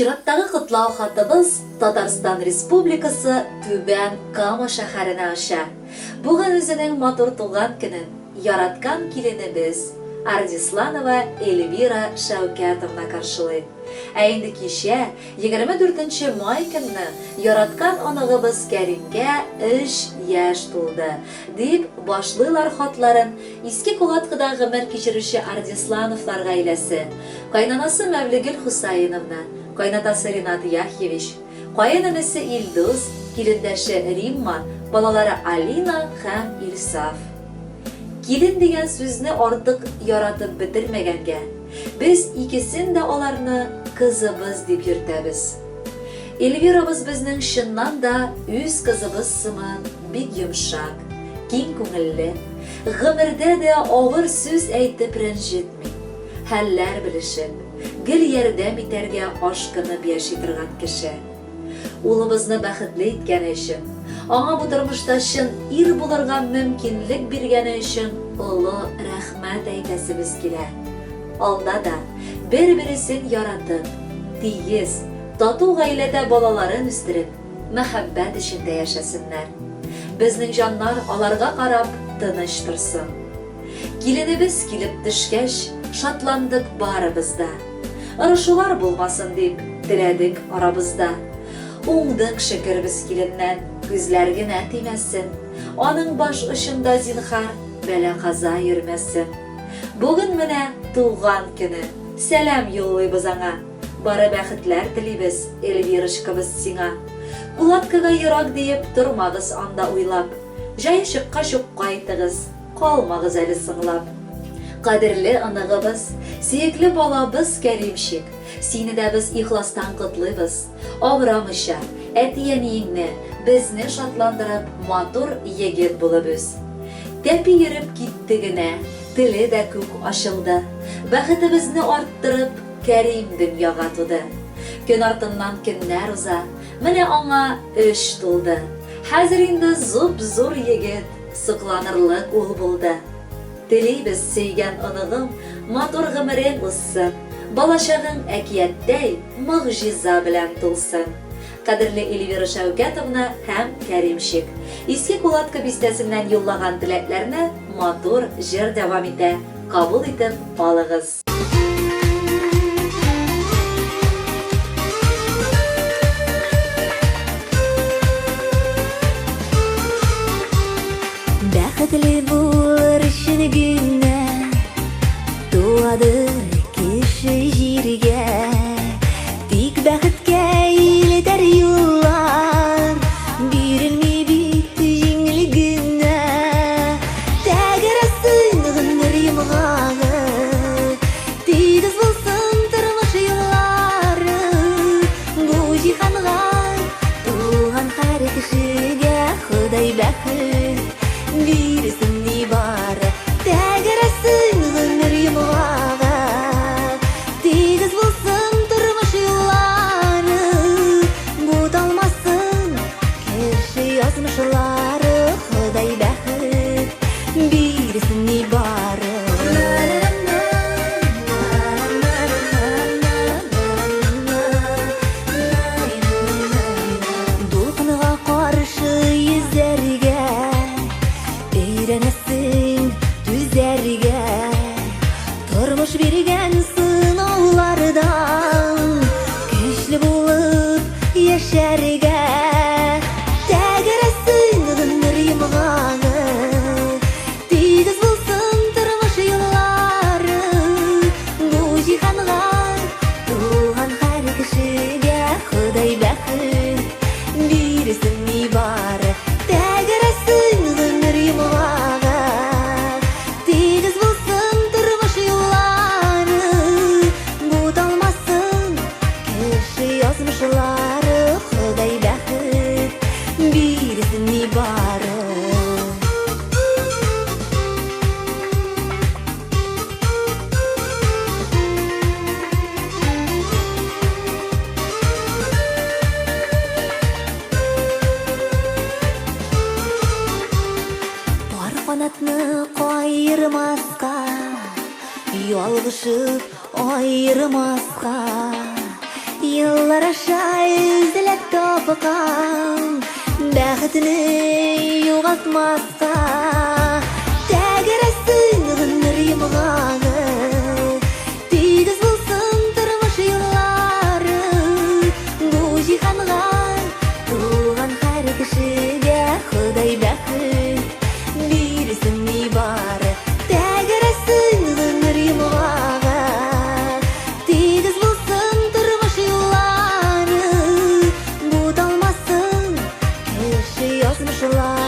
Чираттагы котлау хатыбыз Татарстан Республикасы Түбән Кама шәһәренә оча. Бүген үзенең матур туган көнен яраткан киленебез Ардисланова Эльвира Шәүкәтовна каршылый. Ә инде кичә, 24 нче май көнне, яраткан оныгыбыз Кәримгә өч яшь тулды, дип башлыйлар хатларын Иске Кулаткыда гомер кичерүче Ардислановлар гаиләсе, кайнанасы Мәвлегөл Хусаиновна, кайнатасы Ринат Яхьевич, каенэнесе Илдус, килендәше Римма, балалары Алина һәм Илсаф. Килен дигән сүзне артык яратып бетермәгәнгә, без икесен дә аларны кызыбыз дип йөртәбез. Эльвирабыз безнең чыннан да үз кызыбыз сыман бик йомшак, киң күңелле, гомердә дә авыр сүз әйтеп рәнҗетми, хәлләр белешеп, гел ярдәм итәргә ашкынып яши торган кеше. Улыбызны бәхетле иткәне өчен, аңа бу тормышта чын ир булырга мөмкинлек биргәне өчен олы рәхмәт әйтәсебез килә. Алда да бер-бересен яратып, тигез, тату гаиләдә балаларын үстереп, мәхәббәт эчендә яшәсеннәр. Безнең җаннар аларга карап тыныч торсын. Киленебез килеп төшкәч, шатландык барыбыз да. Орышулар булмасын дип, теләдек арабызда. Уңдык, шөкер, без киленнән, күзләр генә тимәсен. Аның баш очында, зинһар, бәла-каза йөрмәсен. Бүген менә туган көне, сәлам юллыйбыз аңа. Бары бәхетләр телибез, Эльвирочкабыз, сиңа. Кулаткага ерак диеп, тормагыз анда уйлап. Җае чыккач ук кайтыгыз, калмагыз әле соңлап. Кадерле оныгыбыз, сөекле балабыз Кәримчик, сине дә без ихластан котлыйбыз. Авырамыйча, әти-әниеңне, безне шатландырып, матур егет булып үс. Тәпи йөреп китте генә, теле дә күк ачылды. Бәхетебезне арттырып, Кәрим дөньяга туды. Көн артыннан көннәр уза, менә аңа өч тулды. Хәзер инде зуп-зур егет, сокланырлык ул булды. Телибез, сөйгән оныгым, матур гомерең узсын, балачагың әкияттәй могҗиза белән тулсын. Кадерле Эльвира Шәүкәтовна һәм Кәримчик! Иске Кулатка бистәсеннән юллаган теләкләрне матур җыр дәвам итә, кабул итеп алыгыз. Бәхетле булыр өчен генә туадыр кеше җиргә. Тик бәхеткә илтәр юллар бирелми бит җиңел генә. Тәгәрәсен гомер йомгагы, тигез булсын тормыш юллары. Бу җиһанга туган һәр кешегә Ходай бәхет бирсен нибары. Тәгәрәсен гомер йомгагы, тигез булсын тормыш юллары. Буталмасын кеше язмышлары, Ходай бәхет бирсен нибары. Дулкынга каршы йөзәргә өйрәнәсең, түзәргә. Тормыш биргән сынаулардан көчле булып яшәргә. Тәгәрәсен гомер йомгагы, тигез булсын тормыш юллары. Бу җиһанга туган һәр кешегә Ходай бәхет бирсен нибары. Тәгәрәсен гомер йомгагы, тигез булсын тормыш юллары. Буталмасын кеше язмышлары, Ходай бәхет бирсен нибары. Пар канатны каермаска, ялгышып аермаска. Еллар аша эзләп тапкан бәхетне югалтмаска. Тәгәрәсен гомер йомгагы, тигез булсын тормыш юллары. Бу җиһанга туган һәр кешегә Ходай бәхет бирсен нибары. Тәгәрәсен гомер йомгагы, тигез булсын тормыш юллары. Буталмасын кеше язмышлары.